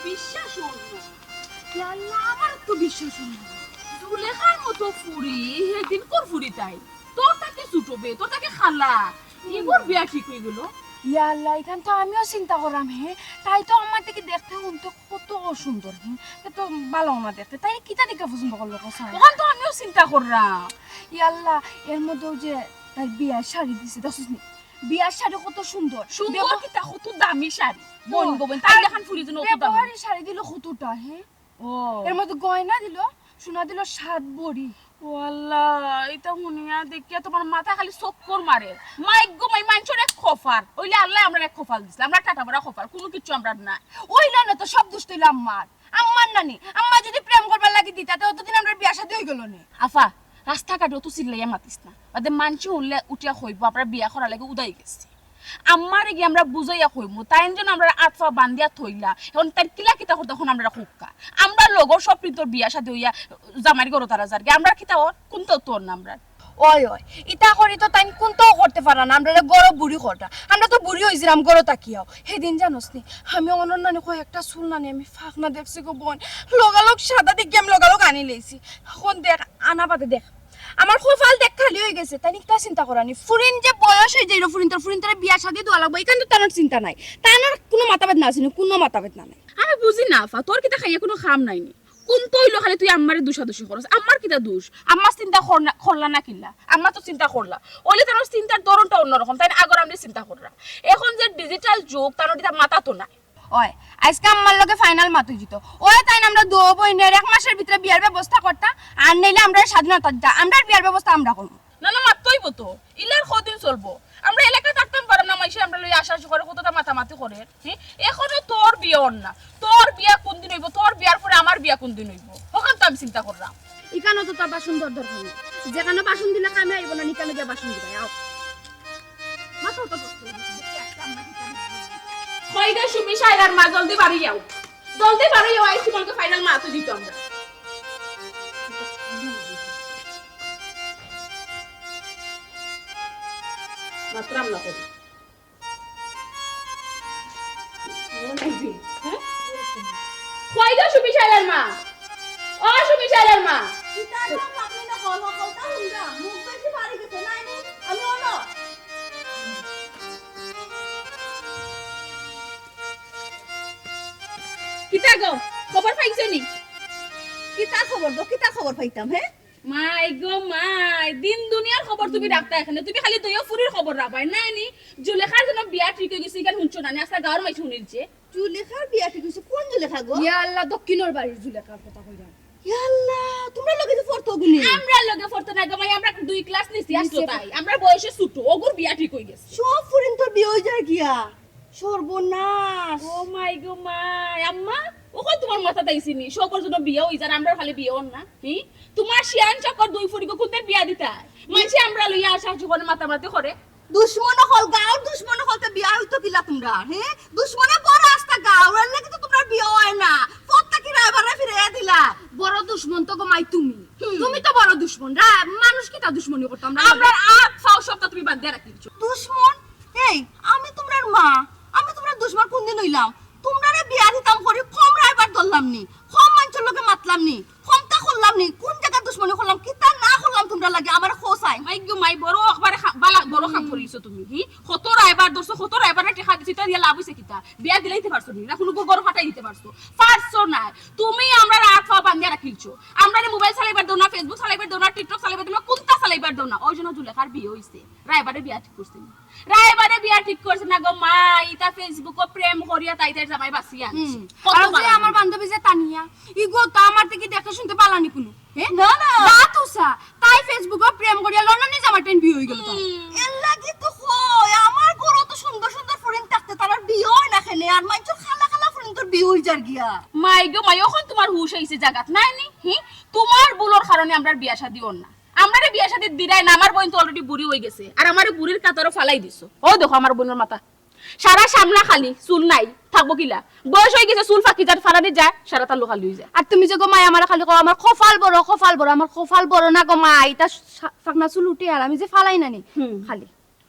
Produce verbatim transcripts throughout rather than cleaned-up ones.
বিশ্বাস অইলো না। ইয়া আল্লাহ, আমার তো বিশ্বাস অইলো না। জুলেখার মতো ফুরি, হেদিনকুর ফুরি তাই। তোর থাকি ছোট বে, তোর থাকি খালা। ইগুর বিয়া ঠিক অইগেলো। ইয়া আল্লাহ, ইখান তো আমিও চিন্তা করলাম, হে। তাই তো আমার থাকি দেখতে হুনতে কত সুন্দর, হে। তে তো ভালা না দেখতে। তাই কিতা দেখিয়া পছন্দ করলো, কও চাই? অখান তো আমিও চিন্তা করলাম। ইয়া আল্লাহ, এর মধ্যে অউ যে তাই বিয়ার শাড়ি দিছে, দেখছস নি? বিয়ার শাড়ি কত সুন্দর। সুন্দর কিতা, কত দামি শাড়ি। বইন গো বইন, তাই আর দেখান ফুরি যেন অত দামি। ব্যবহারী শাড়ি দিল কতটা, হে? ও। এর মধ্যে গয়না দিল, সোনা দিল সাত ভরি। ও আল্লাহ, ইতা হুনিয়া দেখিয়া তুমার মাথা খালি চক্কর মারে। মাই গো মাই, মানষর এক কপাল। অইলে আল্লায় আমরার এক কপাল দিছলা। আমরার টাটা ভরা কপাল, কুনু কিচ্ছু আমরার নাই। অইলে না তো সব দুষ অইলো আম্মার। আম্মার নানি, আম্মা যুদি প্রেম করবার লাগি দিতা, তে অতদিন আমরার বিয়া শাদি অইগেলো নে। আফা, রাস্তাঘাটে অত চিল্লাইয়া মাতিস না। বাদে মানষে হুনলে উঠিয়া কইবো, আমরা বিয়া করার লাগি উদাই গেছি। আম্মারে গিয়া আমরা বুঝাইয়া কইমু, তাইন যেন আমরার আত পা বান্ধিয়া থইলা। এখন তাইন কিলা কিতা করতা অখন আমরারে কউক্কা। আমরার লগর সব ফুরিন্তর বিয়া শাদি অইয়া জামাইর ঘরো তারা যারগি। আমরার কিতা অর? কুন্তাও তো অর না আমরার। ওই, ওই, ইতা করি তো তাইন কুন্তাও করতে পাররা না, আমরারে ঘরো বুড়ি কররা। আমরা তো বুড়ি অইছিলাম ঘরো থাকিয়াও। হেদিন জানোস নি, আমি অনর নানি কয় একটা চুল নানি আমি ফাকনা দেখছি গো বইন, লগালগ সাদা দেখি আমি লগালগ আনি লইছি। অখন দেখ, আনা বাদে দেখ, আমার কপাল দেখ খালি অইগেছে। তাইন ইতা চিন্তা কররা নি, ফুরিন যে বয়স অইযাইলো, ফুরিন্তর, ফুরিন্তরে বিয়া শাদি দেওয়া লাগবো, ইখান তো তানর চিন্তা নাই, তানর কুনু মাথা বেদনা আছে নি, কুনু মাথা বেদনা নাই। আমি বুঝি না আফা, তোর কিতা খাইয়া কুনু কাম নাই নি? কুন্তা অইলো খালি তুই আম্মারে দুষাদুষি করস। আম্মার কিতা দুষ? আম্মা চিন্তা কর না, করলা না কিলা? আম্মা তো চিন্তা করলা। অইলে তানর চিন্তার ধরনটা অন্যরকম। তাইন আগর আমরারে চিন্তা কররা। অখন যে digital যুগ, তানর ইতা মাথাত নাই। ওই, আইজকে আম্মার লগে final মাত অইযিতো। ওই তাইন আমরা দুইও বইনের এক মাসর ভিতরে বিয়ার ব্যবস্থা করতা, আর নাইলে আমরারে স্বাধীনতা দিতা। আমরার বিয়ার ব্যবস্থা আমরা করমু। না, না, মাততে অইবো তো। ইলা আর কয়দিন চলবো? আমরা এলাকাত থাকতাম পাররাম না, মানষে আমরারে লইয়া আশাআশি করে, কততা মাতামাতি করে। হুম? অখনো তোর বিয়া অর না। তোর বিয়া কুনদিন অইবো? তোর বিয়ার পরে আমার বিয়া কুনদিন অইবো? অখান তো আমি চিন্তা কররাম। ইখানো তো তোর বাসন দেওয়ার দরকার নাই। যেখানো বাসন দিলে কামে আইবো না, ইখানো গিয়া বাসন দিবায়, আও। মাথা তো কই গো সুমি সাইরার মা, জলদি বাড়ি আও। জলদি বাড়ি আও, আইছি তোমাকে final মাত অইযিতো আমরা। মাতরাম না করি। হ্যাঁ? কই গো সুমি সাইরার মা? ও সুমি সাইরার মা। কিতা গো, আপনি না বলো, কথা হুনরা। মুখ বেশি ভারী কিছু নাই নি? আমি অনো। কিতা গো, খবর পাইছো নি? কিতা খবর গো, কিতা খবর পাইতাম, হে? মাই গো মাই, দিন দুনিয়ার খবর তুমি রাখতা এখানে, তুমি খালি দুইও ফুরির খবর রাখবায়, নাই নি? জুলেখার যেন বিয়া ঠিক অইগেছে, ইখান হুনছো না নি? আস্তা গাঁওর মাইনষে হুনিলছে। জুলেখার বিয়া ঠিক অইছে? কোন জুলেখা গো? ইয়া আল্লাহ, দক্ষিণর বাড়ির জুলেখার কথা কইরাম। ইয়া আল্লাহ, তুমরার লগে যে পড়তো অগুনি? আমরার লগে পড়তো না গো মাই, আমরা দুই class নিচে আছলো তাই। আমরার বয়সে ছোট, অগুর বিয়া ঠিক অইগেছে। সব ফুরিন্তর বিয়া অইযার গিয়া। সর্বনাশ। ও মাই গো মাই, আম্মা, অখন তুমার মাথাত আইছে নি? সবর যেন বিয়া অইযার, আমরার খালি বিয়া অর না। হি? তুমার শিয়ান চক্কর দুই ফুরিগু কুনদিন বিয়া দিতায়? মানষে আমরারে লইয়া আশাআশি করে মাতামাতি করে। দুশমন অকল, গাঁওর দুশমন অকলতে বিয়া অইতো কিলা তুমরার, হে? দুশমনে বড় আস্তা গাঁওর, এরলাগি তো তুমরার বিয়া অয় না। পথ থাকি রায়বারে ফিরাইয়া দিলা। বড় দুশমন তো গো মাই তুমি। হুম। তুমি তো বড় দুশমন। রা-, মানুষ কিতা দুশমনি করতো আমরার লগে? আমরার আত পাও সবতা তুমি বান্ধিয়া রাখিলছো। দুশমন? এই, আমি তুমরার মা, আমি তুমরার দুশমন কুনদিন অইলাম? তুমরারে বিয়া দিতাম করি কম রায়বার ধরলাম নি, কম মানষর লগে মাতলাম নি, কমতা করলাম নি, কুন জাগাত দুশমনি করলাম, কিতা না করলাম তুমরার লাগি, আমারে কও চাই। মাই গো মাই, বড় একবারে খা-, বালা, বড় কাম করিলিছো তুমি, হি? কত রায়বার ধরছো, কত রায়বারে টেকা দিছো, ইতা দিয়া লাভ অইছে কিতা? বিয়া দিলাইতে পারছো নি? না কুনু ঘর ফাটাই দিতে পারছো? পারছো না। তুমি আমরার আত পাও বান্ধিয়া রাখিলছো। আমরারে mobile চালাইবার দেও না, Facebook চালাইবার দেও না, TikTok চালাইবার দেও না, কুনতা চালাইবার দেও না। অউ যেন জুলেখার বিয়া অইছে, রায়বারে বিয়া ঠিক করছে নি? রায়বারে বিয়া ঠিক করছে না গো মাই, ইতা Facebook-ও প্রেম করিয়া তাই তাইর জামাই বাছিয়া আনছে। হুম। কত আর যে বালা আমার বান্ধবী যে তানিয়া, ইগু তো আমার থাকি দেখতে শুনতে বালা নি কুনু। হে? না, না। বাত উসা, তাই Facebook-ও প্রেম করিয়া লন্ডনি জামাইটাইন বিয়া অইগেলো তো। হুম। এরলাগি তো কই, আমার ঘরো তো সুন্দর সুন্দর ফুরিন থাকতে তারার বিয়া অয় না কেনে, আর মানষর কালা কালা ফুরিন্তর বিয়া অইযার গিয়া। মাই গো মাই, অখন তুমার হুশ আইছে জাগাত, নাই নি? হি? তুমার ভুলর কারণে আমরার বিয়া শাদি অর না। আমরারে বিয়া শাদি দিরায় না, আমার বইন তো already বুড়ি অইগেছে। আর আমারে বুড়ির কাতারো ফালাই দিছো। অউ দেখো আমার বইনর মাথা। সারা সামনা খালি, চুল নাই, থাকবো কিলা? বয়স অইগেছে, চুল ফাকি যার, ফালানি যায়, সারা তালু খালি অইযায়। আর তুমি যে গো মাই আমারে খালি কও, আমার কপাল বড়, কপাল বড়, আমার কপাল বড় না গো মাই, ইতা সা-, ফাকনা চুল উঠে আর আমি যে ফালাই না নি, হুম। খালি।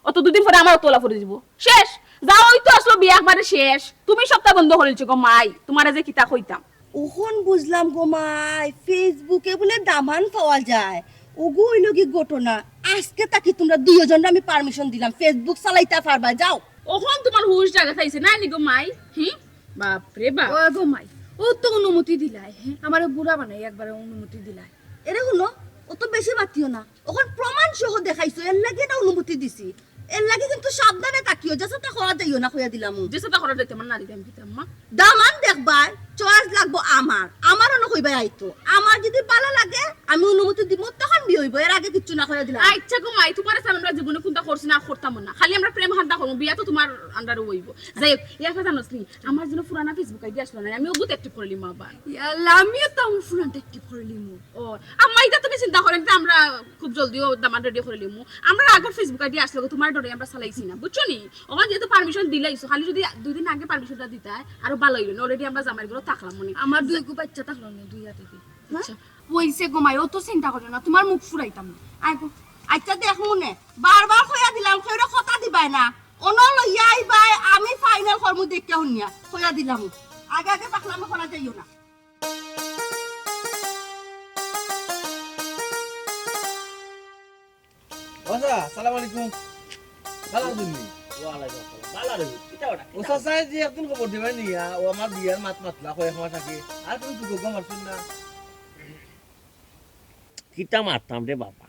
অত দুদিন পরে আমার অত ওলা পড়ি যিবো। শেষ। যাও, ওই তো আসলো বিয়া একবারে শেষ। তুমি সবটা বন্ধ করিলিছো গো মাই, তুমারে যে কিতা কইতাম। অখন বুঝলাম গো মাই, Facebook-এ বুলে দামান পাওয়া যায়। ওগু অইলো গি ঘটনা। আজকে থাকি তুমরা দুইওজনরে আমি permission দিলাম, Facebook চালাইতা পারবায়, যাও। অখন তুমার হুশ জাগাত আইছে না নি গো মাই? হুম? বাপ রে বাপ। ও গো মাই, ও তো অনুমতি দিলায়, হে? আমারে বুড়া বানাই একবারে অনুমতি দিলায়। এরে হুনো, অত বেশি মাতিও না। অখন প্রমাণ সহ দেখাইছো, এরলাগি না অনুমতি দিছি। এরলাগি কিন্তু সাবধানে থাকিও, যেসাতা করা যাইও না, কইয়া দিলাম। যেসাতা করা যাইতো আমার নারী দাম দিতাম মা। দামান দেখবায়, choice লাগবো আমার। আমার অনো কইবায় আইতো। আমার যদি ভালা লাগে, আমি অনুমতি দিমু, তখন বিয়া অইবো, এর আগে কিচ্ছু না, কইয়া দিলাম। আচ্ছা গো মাই, তুমারে ছাড়া আমরা জীবনে কুনতা করছি না, করতামও না। খালি আমরা প্রেম ধান্দা করমু, বিয়া তো তুমার under-এ অইবো। যাই হোক, ইয়া কথা জানোস নি, আমার যেন পুরানা Facebook ID আসলো না, আমি ওগুত active করিলিমু আবার। ইয়া আল্লাহ, আমিও তো আমার পুরানটা active করিলিমু। ও, আম্মা, ইতা তুমি চিন্তা করো না, ইতা আমরা খুব জলদি ও দামান ready করিলিমু। আমরা আগর Facebook ID আসলো, তুমার ডরে আমরা চালাইছি না, বুঝছো নি? অখন যেহেতু permission দিলাইছো, খালি যদি দুই দিন আগে permission-টা দিতায়, আরো ভালা অইলো না। Already আমরা জামাইর ঘরো থাকলাম মনে। আমার দুইগু বাইচ্চা থাকলো না, দুই হাতে দি। হ্যাঁ? আচ্ছা। অইছে গো মাই, অত চিন্তা করিও না, তুমার মুখ ফুরাইতাম না। আয় গো। আচ্ছা, দেখমু নে, বারবার কইয়া দিলাম, কেউরে কথা দিবায় না। অনো লইয়া আইবায়, আমি final করমু দেখিয়া হুনিয়া, কইয়া দিলাম। আগে আগে পাকলামি করা যাইও না। ও চাচা, আসসালামু আলাইকুম। ভালা আছইন নি? ওয়ালাইকুম আসসালাম। ভালা রে, কিতা ওটা? ও চাচায় যে একদিন খবর দিবায় নিয়া, ও আমার বিয়ার মাত মাতলা কয়েক মাস আগে। আর তুমি তো গম পাইছো না। কিতা মাততাম রে বাবা?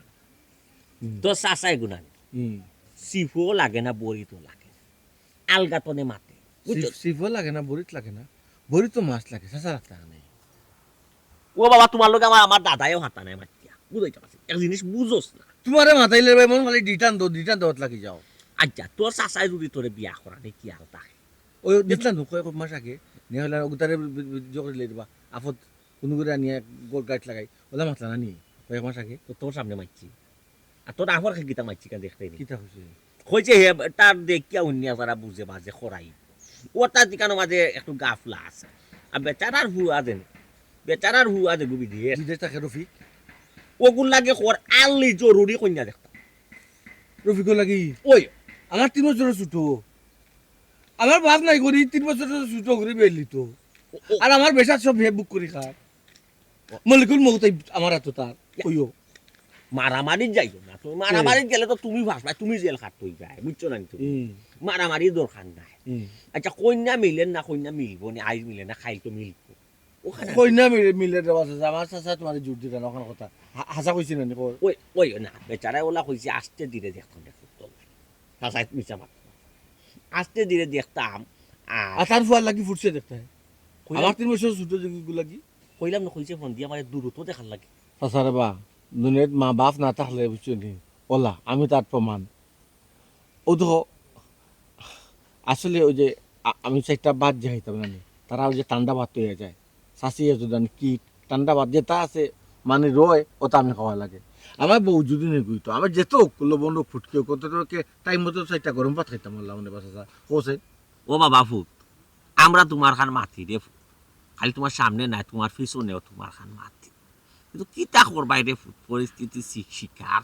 হুম। তো চাচায় গুনানি। হুম। ছিপও লাগে না, বড়িতও লাগে না। আলগা তনে মাতে। বুঝছো? ছিপ-, ছিপও লাগে না, বড়িত লাগে না। বড়িত তো মাছ লাগে, চাচা রাখতা নাই। ও বাবা, তুমার লগে আমার, আমার দাদায়ও হাতা নাই মাতিয়া। বুঝাইতাম পারছি। এক জিনিস বুঝোস না। তুমারে মাতাইলে ভাই মন খালি ডিটান দো, ডিটান দোত লাগি যাও। আচ্ছা, তোর চাচায় যদি তোরে বিয়া করানি কি আর তাই? ওই দেখলাম তো কয়েক মাস আগে, নিয়া অইলা ওগুতারে বি-, বি-, বি-, জোর করে লই দিবা। আফত কুনু করে আনিয়া গোল গাইট লাগাই। ওলা মাতলা না নি, কয়েক মাস আগে। তো তোর সামনে মাতছি। আর তোর আফর কিতা মাতছি কেন দেখতে নি? কিতা কইছে? কইছে হে, তার দেখিয়া হুনিয়া যারা বুঝে বাজে করাই। ও তার দিকানোর মাঝে একটু গাফলা আছে। আর বেচারার হুয়া দেন, বেচারার হুয়া দে গুবি দিয়ে। বিদেশ থাকে রফিক। ওগুর লাগে খর আলি জরুরি কইনা দেখতাম। রফিকর লাগি? ওই। আমার তিন বছর ছোট। আমার বাপ নাই করি, তিন বছর ছোট করি বেলিতো। ও, ও। আর আমার বেশার সব হে বুক করি খার। মলিকুল মউত আই আমার আতো তার। ইয়া। কইও। মারামারি যাইও না। তুমি মারামারি গেলে তো তুমি ফাঁসবায়, তুমি জেল খাটতে অইবায়। বুঝছো না নি তুমি? হুম। মারামারি দরকার নাই। হুম। আচ্ছা, কইনা মিলের না, কইনা মিলবো নি, আইজ মিলে না, খাইল তো মিলবো। ওখানে কইনা মিলে, মিলে রে বাবা, আমার চাচা তুমারে জোর দিরা না, ওখানে কথা। হা-, হাছা কইছি না নি, কও। ওই, ওই না, বেচারায় ওলা কইছে, আস্তে ধীরে দেখতাম, দেখতাম, তো। চাচায় মিছা মাত। আস্তে ধীরে দেখতাম, আর আর তার ফুয়ার লাগি ফুটছে দেখতে। কইলাম আমার তিন বছর ছোট যেগু লাগি। কইলাম না, কইছে ফোন দিয়া আমারে দূরত্ব দেখার লাগি। চাচা রে বা, দুনিয়াত মা বাপ না থাকলে বুঝছো নি? ওলা, আমি তার প্রমাণ। ও দেখো, আসলে ওই যে আ-, আমি চাইরটা ভাত যে খাইতাম না নি, তারা ওই যে ঠান্ডা ভাত অইয়া যায়। চাচি এত জানি কি ঠান্ডা ভাত যেটা আছে, মানে রয়, ওটা আমি খাওয়া লাগে। আমার বউ যদি নেই তো, আমার যেত হোক, লবণ হোক, ফুটকি হোক, অন্তত ওকে টাইম মতো চাইরটা গরম ভাত খাইতাম, আল্লাহ মনে বাসা যা। কওছে? ও বাবা ফুত, আমরা তুমার খান মাতি রে ফুত। খালি তুমার সামনে নায়, তুমার পিছনেও তুমার খান মাতি। কিন্তু কিতা করবায় রে ফুত, পরিস্থিতি শি-, শিকার।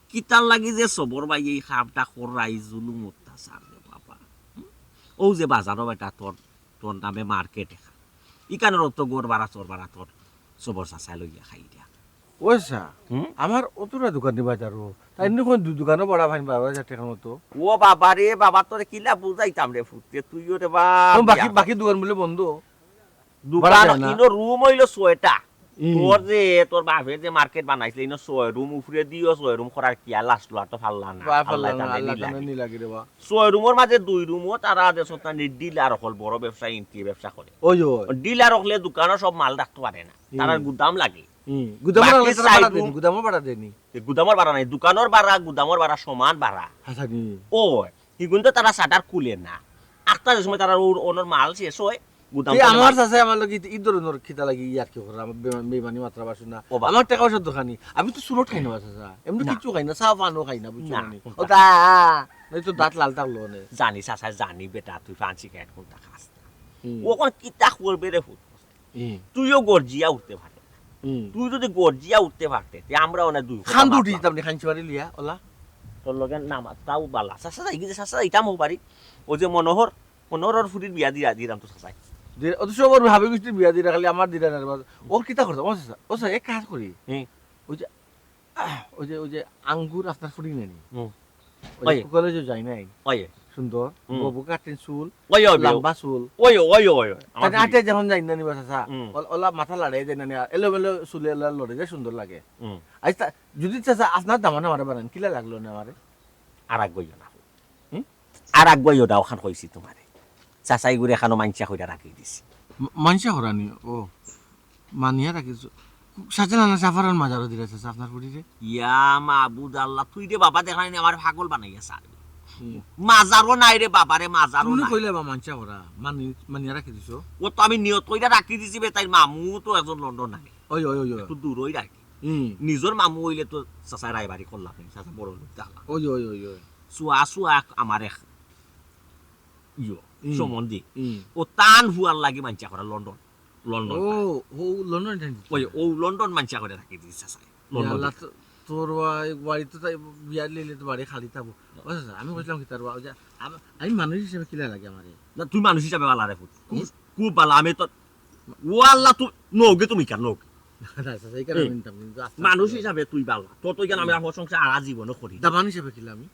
কিতার লাগি যে সবর ভাই এই কামটা কররা, এই জুলুম অত্যাচার রে বাবা। হুম? ও যে বাজারো বেটা তোর, তোর নামে মার্কেট এখান। ইখানর অত ঘর ভাড়া, চর ভাড়া তোর সবর চাচায় লইয়া খাই দিয়া। ওই চা, হুম? আমার অতটা দোকান নি বাজারো। তাই এমনি কোন দু-, দোকানও ভাড়া পাইন বারো হাজার টেকার মতো। ও বাবা রে বাবা, তোরে কিলা বুঝাইতাম রে ফুত, তুইও রে বাপ ও, বাকি, ইয়া। বাকি দোকান বুলে বন্ধ। দোকান ভাড়া দেয় না। ইনো রুম অইলো ছয়টা। হুম। তোর যে, তোর বাপে যে মার্কেট বানাইছিল, ইনো ছয় রুম, উপরে দিও ছয় রুম করার কি আর লাস্ট লো, আর তো পারলা না। বা, পারলা আল্লাহ না, জানে আল্লাহ নি জানে লাগে। নি লাগে রে বা। ছয় রুমর মাঝে দুই রুমও তারা যে সত্তা নি ডিলার অকল বড় ব্যবসা, ইন্টি ব্যবসা করে। ওই, ওই। ডিলার অকলে দোকানো সব মাল রাখতে পারে না। হুম। তারার গুদাম লাগে। হুম। গুদামর বাকি আলাদা ভাড়া side দেন, room গুদামর ভাড়া দেনি। এ গুদামর ভাড়া নাই, দোকানর ভাড়া, গুদামর ভাড়া সমান ভাড়া। আচ্ছা, হুম। ও, হিগুন তো তারা শাটার খুলে না। আখতা যে সময় তারা ওর, ওনর মাল শেষ হয়, গুদাম এই তো আমার ভাড়া। চাচা আমার লগে ই ধরনর খিতা লাগি ইয়ার কি করে, আমার বে-, বেইমানি মাতরা বাসু না। ও বাবা। আমার টেকা পয়সার দরকার নেই। আমি তো সুরট খাই না, চাচা। এমনি না। কিচ্ছু খাই না, চা পানও খাই না, বুঝছো না, নি? কোনটা? ও তা, নাই তো দাঁত লাল থাকলো নে। জানি, চাচা, জানি বেটা, তুই পান সিগারেট কোনটা খাস না। হুম। ও কোন কিতা করবে রে ফুত? হুম। তুইও গর্জিয়া উঠতে পারে। হুম। তুই যদি গর্জিয়া উঠতে পারতে, তে আমরা অনেক দুই কথা খান দুটি ভাবলাম। দিতাম নি, খান চুয়ারি লিয়া, ওলা। তোর লগে না মাততাও বালা। চাচা যাই গেছে, চাচা যাইতাম হো বাড়ি। ও যে মনোহর, মনোহরর ফুরির বিয়া দিয়া দিলাম তো চাচাই। অত সব ওর হাবি গুষ্টির বিয়া দিরা, খালি আমার দিরা না রে বাবা। ওর কিতা করতাম? ও চাচা, ও চাচা, এক কাজ করি। হুম। ওই যে, আহ, ওই যে, ওই যে আঙ্গুর আপনার ফুরি নেনি। হুম। ওই ওই। যে কলেজে যাই নাই। ওই। সুন্দর, হুম। ববু কাটিং চুল, ওই, ওই, ওই। লম্বা চুল। ওই, ওই, ওই, ওই। আমার তাকে ফুরি। আটে যখন যাই না নি বা চাচা, হুম। ওলা, ওলা মাথা লড়ে যায় না নি, এলোমেলো চুলে এলা লড়ে যায়, সুন্দর লাগে। হুম। আচ্ছা, যদি চাচা আপনার দামান আমারে বানান, কিলা লাগলো না আমারে? আর আগ বইও না। হুম? আর আগ বইও না, ওখান কইছি তোমারে। চাচাই গুরে এখানো মাইনষা কইরা রাখি দিছি। মা-, মাইনষা করানি? ও, মানিয়া রাখিছো। শাহজালাল না জাফরান মাজারও দিরা চাচা আপনার ফুরিরে? ইয়া মাবুদ আল্লাহ, তুই রে বাবা দেখাই নি আমার পাগল বানাইয়া সারবি। হুম। মাজারও নাই রে বাবা রে, মাজারও তুমি নাই। কইলে বা মাইনষা করা, মানি-, মানিয়া রাখি দিছো? ও তো আমি নিয়ত কইরা রাখি দিছি বে, তাই মামু তো একজন লন্ডন নাই। ওই, ওই, ওই, ওই। একটু দূর ওই রাখি। হুম। নিজর মামু অইলে তো চাচা রায়বাড়ি করলাম, চাচা বড় লোক দেখলাম। ওই, ওই, ওই, ওই। চুয়া, চুয়া আমার এক ইয়ো, হুম। সম্বন্ধী। হুম। ও তান ফুয়ার লাগি মাইনষা করা লন্ডন, লন্ডন। ও, ও লন্ডন যাই। ওই, ও লন্ডন মাইনষা করে থাকি দিস চাচা। ইয়া লন্ডন আল্লাহ, দিকে। তো-, তোর ওয়া-, বাড়ি তো তাই বিয়া লইলে তো বাড়ি খালি থাকবো। ও চাচা, আমি কইছিলাম কি তার ওয়া-, ওই যে, আম-, আমি মানুষ হিসেবে কিলা লাগে আমারে? না, তুই মানুষ হিসাবে বালা রে ফুত। খুব, হুম। খুব বালা। আমি তো, ও আল্লাহ, তুই নৌকে তুমি কেন নৌকে? না, চাচা, এই কারণে হুম। নিতাম, কিন্তু আস্তে আস্তে মানুষ যাবো। হিসাবে তুই বালা। তোর তো এখানে আমি আমার সংসার আর জীবনও করি। দামান হিসাবে কিলা আমি?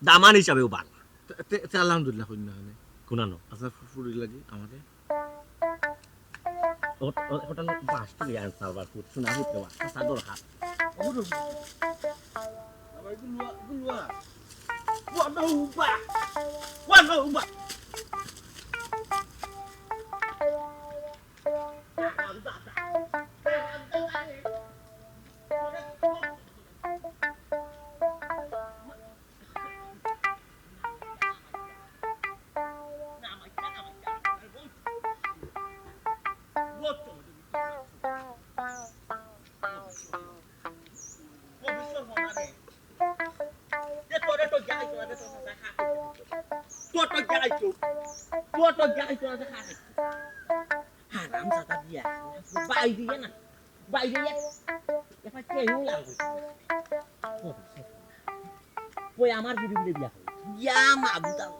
দামান হিসাবেও বালা। তে, তে, তে আলহামদুলিল্লাহ কইন না কেনে? কোনানো? আপনার ফু-, ফুরির লাগি আমারে। ও, ও, ওটা না বাস তুমি আনতে পারবা, খুব শোনা হইতে পারবা, তা দরকার। ও, ও, ও। বাবা, এগুলো, এগুলো। ওয়ানো উবা। ওয়ানো উবা। হারাম জাদা বিয়া। বাইরে না। বাইরে এক, এবার কেউ লাগবে। ওই আমার ফুরি ফুরি বিয়া হয়। ইয়া মাবুদ আল্লাহ।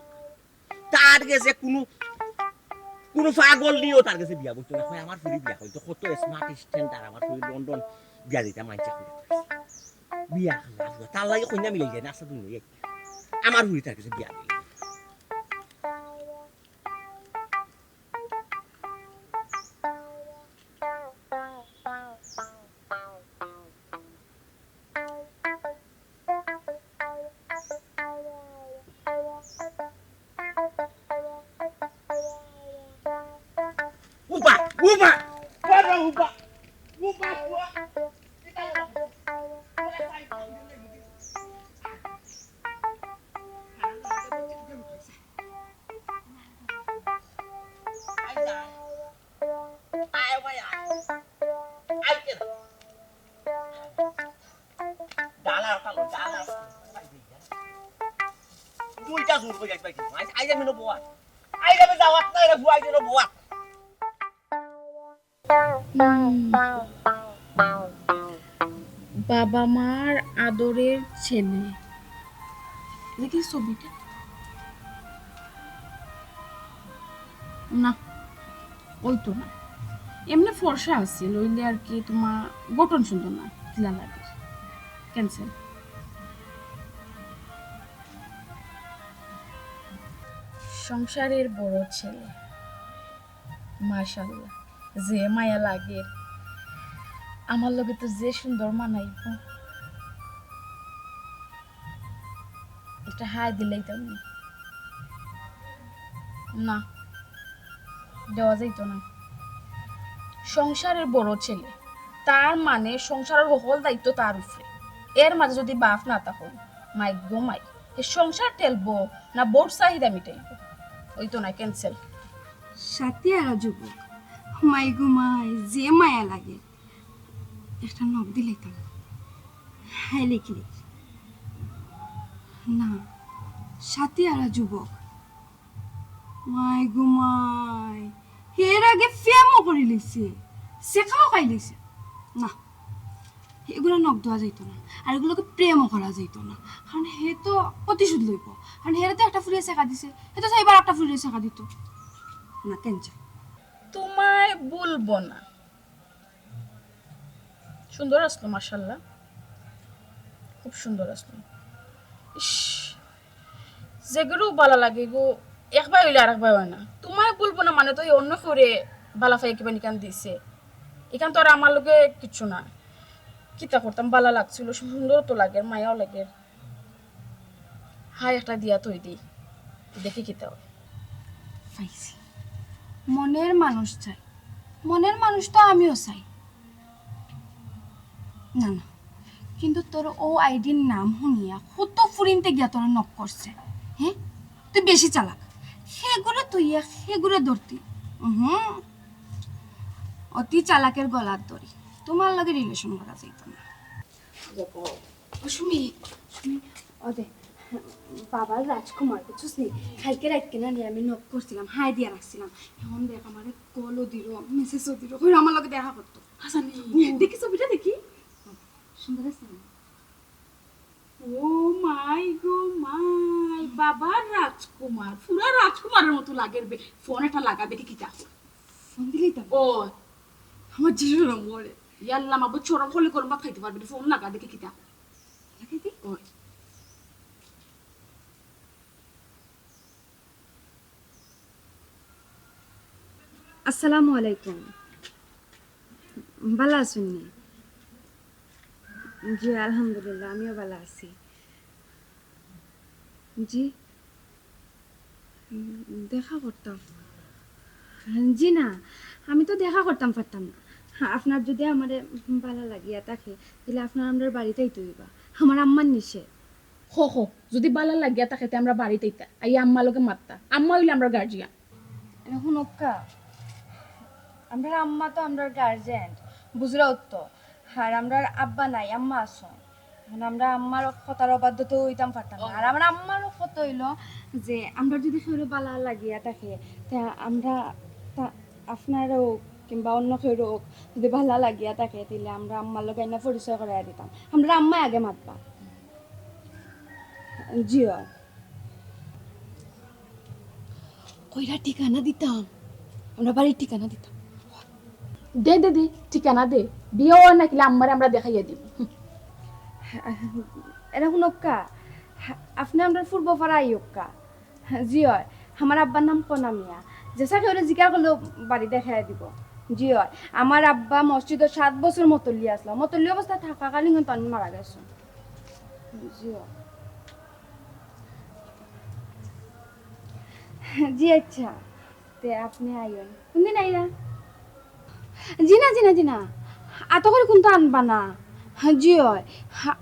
তার গেছে কোনো, কোনো পাগল নিয়েও তার গেছে বিয়া বলতো না। ওই আমার ফুরি বিয়া হয়। তো কত smart standard আমার ফুরি লন্ডন বিয়া দিতে মানছে। বিয়া না, তার লাগে কইনা মিলে যায় না, আস্তা দুনিয়া। আমার ফুরি তার গেছে বিয়া দিলে। Uba, uba, uba, uba, uba, uba. দুইটা জোর করে একবার কি? আই, আই যাবে না বোয়া। আই যাবে যাওয়াত না, এটা বুয়াই দিল বোয়া। হুম। বাবা মার আদরের ছেলে। দেখি ছবিটা। না, ওই তো না। এমনি ফর্সা আছিল, অইলে আর কি তোমার গঠন সুন্দর না, কিলা লাগে। Cancel। সংসারের বড় ছেলে। মাশাআল্লাহ, যে মায়া লাগের। আমার লগে তো যে সুন্দর মানাইব। একটা হাই দিলেই তো আমি। না, দেওয়া যাইতো না। সংসারের বড় ছেলে, তার মানে সংসারের হকল দায়িত্ব তার উপরে। এর মাঝে যদি বাপ না থাকইন, মাই গো মাই, এ সংসার ঠেলবো না বউর চাহিদা মিটাইবো? ওই তো না, cancel। সাথে আর যুবক, মাই গো মাই, যে মায়া লাগে। একটা নখ দিলেই তো। হ্যাঁ, লিখি লিখি। না, সাথে আর যুবক। মাই গো মাই, এর আগে ফেমও করি লইছে, শেখাও খাই লইছে। না, এগুলো নখ দেওয়া যাইতো না, আর এগুলোকে প্রেমও করা যাইতো না, কারণ হে তো প্রতিশোধ লইব। কারণ হেরে তো একটা ফুরিয়ে ছেকা দিছে, হে তো চাইবো আরেকটা ফুরিয়ে ছেকা দিত। না, কেন চাই? তোমায় বলবো না। সুন্দর আছলো, মাশাআল্লাহ, খুব সুন্দর আছলো। ইস, যেগুলো বালা লাগে গো, একবার অইলে আরেকবার অয় না। তোমায় বলবো না মানে তো অন্য কেউরে বালা পাই কিবা নিকান দিছে। ইখান তো আর আমার লগে কিচ্ছু না। কিতা করতাম, বালা লাগছিল, সুন্দর তো লাগে, মায়াও লাগে। হায়, একটা দিয়া থই দেই, দেখি কিতা অয়। পাইছি। মনের মানুষ চাই, মনের মানুষ তো আমিও চাই। না, না, কিন্তু তোর ও আইডির নাম হুনিয়া কত ফুরিন্তে গিয়া তোর নক করছে। হ্যাঁ, তুই বেশি চালাক। হেগুরে তুই এক, হেগুরে ধরতি। হুম, অতি চালাকের গলার দড়ি। তোমার লগে রিলেশন করা যাইতো না। ও সুমি, সুমি, ও দে, বাবার রাজকুমার, বুঝছস নি? কালকে রাইত কিনা নিয়ে আমি নক করছিলাম, হাই দিয়া রাখছিলাম। এখন দেখ, আমারে কলও দিল, মেসেজও দিল, কইলো আমার লগে দেখা করতো। হাসানি, দেখি ছবিটা দেখি। সুন্দর আছে না? ও মাই গো মাই, বাবার রাজকুমার, পুরা রাজকুমারের মতো লাগের বে। ফোন একটা লাগা দেখি কিতা। ফোন দিলেই তো। ও, আমার জিরো নম্বরে। ইয়াল্লা, মা বুঝ চরম হলে গরম ভাত খাইতে পারবে না। ফোন লাগা দেখি কিতা। লাগাই দি? ওই। আসসালামু আলাইকুম। ভালা আছইন নি? জি, আলহামদুলিল্লাহ, আমিও ভালা আছি। জি, উম, দেখা করতাম। জি না, আমি তো দেখা করতাম পারতাম না। আপনার যদি আমারে ভালা লাগিয়া থাকে, তাইলে আপনার আমরার বাড়িত আইতে অইবা। আমার আম্মার নিষেধ। হ, হ, যদি ভালা লাগিয়া থাকে, তে আমরার বাড়িত আইতা। আইয়া আম্মার লগে মাততা। আম্মা অইলে আমরার গার্জিয়ান। এরে হুনউক্কা, আমরার আম্মা তো আমরার গার্জিয়ান, বুঝরাও তো। আর আমরার আব্বা নাই, আম্মা আছইন। এখন আমরা আম্মার কথার অবাধ্য তো অইতাম পারতাম না। আর আমার আম্মারও কথা অইলো যে আমরা যদি কেউরে ভালা লাগিয়া থাকে, তা আমরা তা আপনারও কিংবা অন্য কেউরও যদি ভালা লাগিয়া থাকে, তাইলে আমরা আম্মার লগে আইনা পরিচয় করাইয়া দিতাম। আমরার আম্মায় আগে মাতবা। জি অয়। কইরা ঠিকানা দিতাম, আমরার বাড়ির ঠিকানা দিতাম। দে, দে, দে, ঠিকানা দে। বিয়া অয় না কিলা আম্মারে আমরা দেখাইয়া দিমু। এরে হুনউক্কা, আপনে আমরার পূর্ব পাড়া আইউক্কা। জি অয়, আমার আব্বার নাম কনা মিয়া। যেছা কেউরে জিকার করলেও বাড়ি দেখাইয়া দিবো। জি অয়, আমার আব্বা মসজিদো সাত বছর মতল্লি আছলা। মতল্লি অবস্থায় থাকাকালীন কিন্তু আমি মারা গেছি। জি অয়। জি আইচ্ছা, তে আপনে আইন। কুনদিন আইরা? জি না, জি না, জি না। আতো করি কুন্তা আনবা না। জি অয়।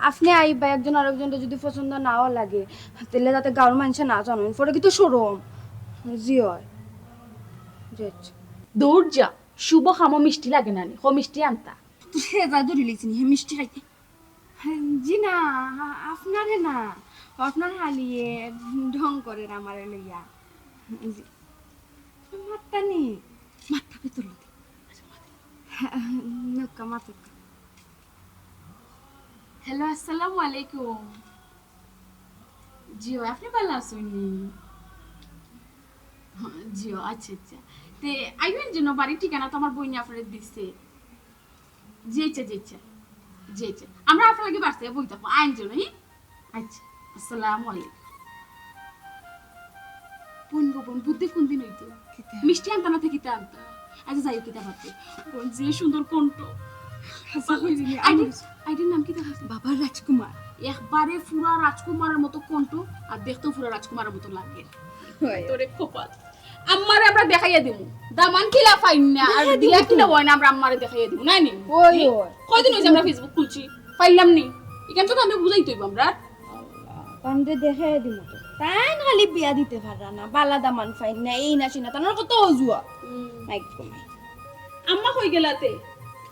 আপনে আইবা, একজন আরকজনরে যুদি পছন্দ নাও লাগে, তাইলে যাতে গাউর মানষে না জানইন, পরে কিন্তু শরম। জি অয়। জি আইচ্ছা। দূর যা, শুভ কামো মিষ্টি লাগে না নি, ক মিষ্টি আনতা। তোর হেজা ধরি লইছে নি, হে মিষ্টি খাইতে। জি না, আ-, আপনারে না, আপনার হালিয়ে ঢং করের আমারে লইয়া। জি। মাততা নি? মাততা ভিতর লগে। আচ্ছা, মাত। নৌকা মাতউক্কা। হ্যালো, আসসালামু আলাইকুম। জি অয়, আপনে ভালা আছইন নি? জি অয়, আচ্ছা, আচ্ছা। তে আইবেন যেন, বাড়ির ঠিকানা তো আমার বইনে আপনারে দিছে। জি আইচ্ছা, জি আইচ্ছা। জি আইচ্ছা। আমরা আপনার লাগি বাড়িত বই থাকবো, আইন যেন, হ্যাঁ? আইচ্ছা, আসসালামু আলাইকুম। বোন গো বোন, বুদ্ধি কুনদিন অইতো? কিতা? মিষ্টি আনতা না, তে কিতা আনতা? আচ্ছা, যাই হোক, কিতা পারতে। বোন, যে সুন্দর কণ্ঠ। হাছা কইলি নি, আইডির, আইডির নাম কিতা কইছে? বাবার রাজকুমার। একবারে পুরা রাজকুমারের মতো কণ্ঠ, আর দেখতেও পুরা রাজকুমারের মতো লাগে। হয়। তোরে কপাল। আম্মারে আমরা দেখাইয়া দিমু। দামান কিলা পাইন না, আর দেখাইয়া দিলা দিমু কিলা তো। অয় না, আমরা আম্মারে দেখাইয়া দিমু, না নি? ওই, হুম? ওই। কয়দিন অইছে আমরা Facebook খুলছি? পাইলাম নি। ইখান তো আমি বুঝাইতে অইবো আমরা। আল্লাহ, তানরে দেখাইয়া দিমু তো। তাইন খালি বিয়া দিতে পাররা না, বালা দামান পাইন না, এই না সেই না, তানর কত অজুহাত। হুম। মাইক কমাই। আম্মা কই গেলাতে?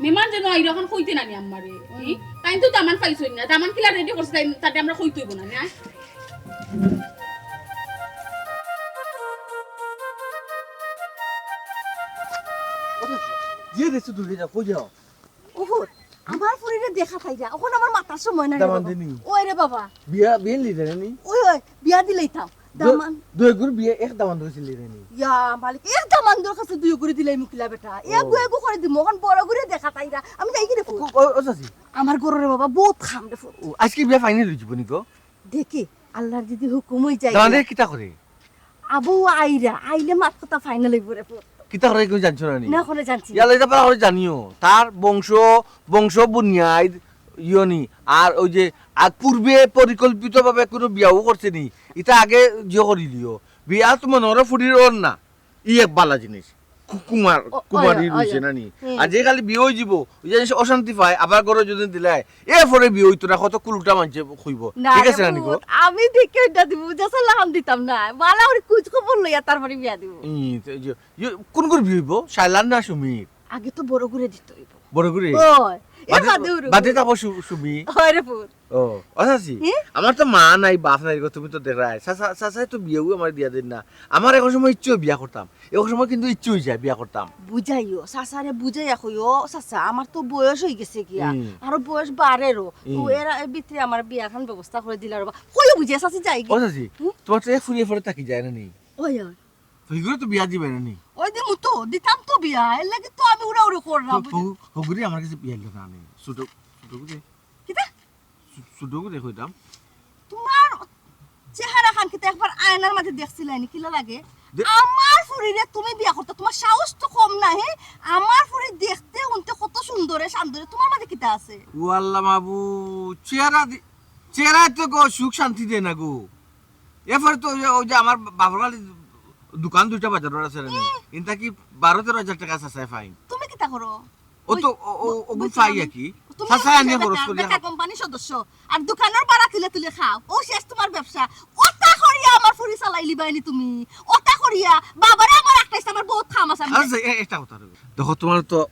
মেহমান যেন আইরা, অখন কইতে না নি আম্মারে। হুম। ই, তাইন তো দামান পাইছইন না, দামান কিলা রেডি করছে, তাইন, তাতে আমরা কইতে অইবো না, না? ওরে, দিয়ে দিছো তুমি, যা, কই যাও? ওহো, আমার ফুরিরে দেখা চাইরা, অখন আমার মাতার সময় নাই রে দামান বাবা। দেনি? ওই রে বাবা, বিয়া, বিয়া লিরে নি? ওই, ওই, বিয়া দিলাইতাম। দু-, দামান। দুই গুর বিয়া এক দামান ধরেছিল লিরে নি? ইয়া মালিক, এক দামান্দর কাছে দুই গুরে দিলাইমু কিলা বেটা। এগু, এগু করে দিমু, অখন বড় গুরে দেখা চাইরা। আমি যাই কি রে ফুত? ও, ও, ও চাচি। আমার ঘরো রে বাবা, বউত কাম রে ফুত। ও, আজকে বিয়া final অইযিবো নি গো? দেখি, আল্লার যদি হুকুম অই যায়। দামান্দে কিতা করে? আবু আইরা, আইলে মাত কথা final অইবো রে ফুত। কিতা করে কেউ জানছো না নি? না, অখনো জানছি না। ইয়ালা ইটা পারা করে জানিও। তার বংশ, বংশ বুনিয়াদ ইয়নি। আর ওই যে, আর পূর্বে পরিকল্পিতভাবে কোনো বিয়াও করছে নি। ইটা আগে জিও করিলিও। বিয়া তো মনে করো ফুরির ওর না। ই এক বালা জিনিস। কু-, কুমার, ও, কুমারী অয়, অয়, রইছে অয়। না নি? হুম। আর যে খালি বিয়া অইযিবো, ওই যে অশান্তি পায়, আবার ঘরো যদি দিলায়, এরপরে বিয়া অইতো না, কত কুলুটা মানষে কইবো। না ঠিক রে আছে না নি গো? ফুত, আমি দেখে ওইটা দিমু, যে সালাম দিতাম না। বালা ওর খোঁজ খবর লইয়া তারপরে বিয়া দিমু। ই, তো এই যে, ইয়ে, কোন গুর বিয়া অইবো? শাইলার না সুমির? আগে তো বড় গুরে দিতে অইবো। বড় গুরে? ওই, এ বাদে, বাদে ওর বাদে গুরে। যাবো সু-, সুমি। হয় রে ফুত। ও, ও চাচি, হে? আমার তো মা নাই, বাপ নাই গো, তুমি তো দেখরায়। চাচা, চাচায় তো বিয়াও আমার দিয়া দেন না। আমার এখন সময় ইচ্ছে বিয়া করতাম। এখন সময় কিন্তু ইচ্ছে অই যায় বিয়া করতাম। বুঝাইও, চাচারে বুঝাইয়া কইও, "চাচা, আমার তো বয়স অই গেছে গিয়া। হুম। আরো বয়স বাড়েরও। তো হুম। এরা, এর ভিতরে আমার বিয়াখান ব্যবস্থা করে দিলা রে বা।" কইও বুঝিয়া, চাচি যাই গি। ও চাচি, হুম? তোমার তো এক ফুরিয়ে পরে থাকি যায় না নি? ওই, ওই। তো এগুলো তো বিয়া দিবে না নি? ওই দিমু তো, দিতাম তো বিয়া। এর লাগি তো আমি উড়াউড়ি করলাম। তো হগু-, হগুরে আমার কাছে বিয়া দিল না নি? ছোট, ছোট করে। কিতা? ছো-, ছোট করে কইতাম। তোমার চেহারা খান কিতা একবার আয়নার মাঝে দেখছিলায় নি, কিলা লাগে? দে- আমার ফুরিরে তুমি বিয়া করতে, তোমার সাহস তো কম না, হে? আমার ফুরি দেখতে হুনতে কত সুন্দরে, শান্তরে, তোমার মাঝে কিতা আছে? ও আল্লাহ মাবুদ, চেহারা দি-, চেহারায় তো গো সুখ শান্তি দেয় না গো। এরপরে তো ওই যে, ওই যে আমার বাপর বাড়ির দোকান দুইটা বাজারর আছে না নি? এ। ইনতা কি বারো তেরো হাজার টেকা চাচায় পাইন। তুমি কিতা করো? ও তো, ও, ও, ওগুন পাই আর কি। তুমি চাচায় আনিয়া খরচ করি বেকার কোম্পানির সদস্য। আর দোকানর ভাড়া তুলে তুলে খাও। ও শেষ তোমার ব্যবসা। ওটা করিয়া আমার ফুরি চালাইলিবায় নি তুমি। ওটা করিয়া বাবারে আমার আটকাইছে, আমার বউত কাম আছে। আচ্ছা, এ-, একটা কথা রইল। দেখো, তোমার তো